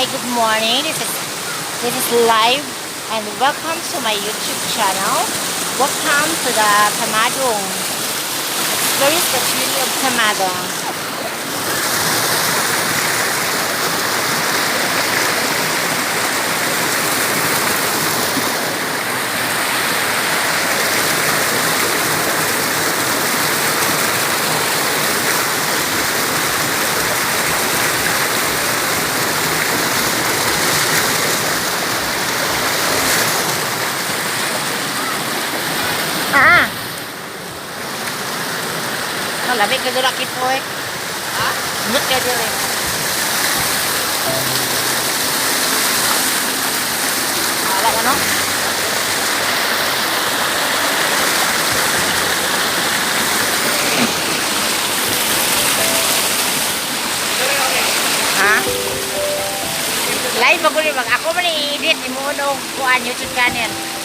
Hi, good morning. This is live and welcome to my YouTube channel. Welcome to the Tamadong. Experience the beauty of Tamadong. Ah. Kalami ka dira kito eh. Ha? Nut ka dira. Wala ka, no? Ha? Live ako ni, mag ako man i-edit imo no kuan YouTube channel.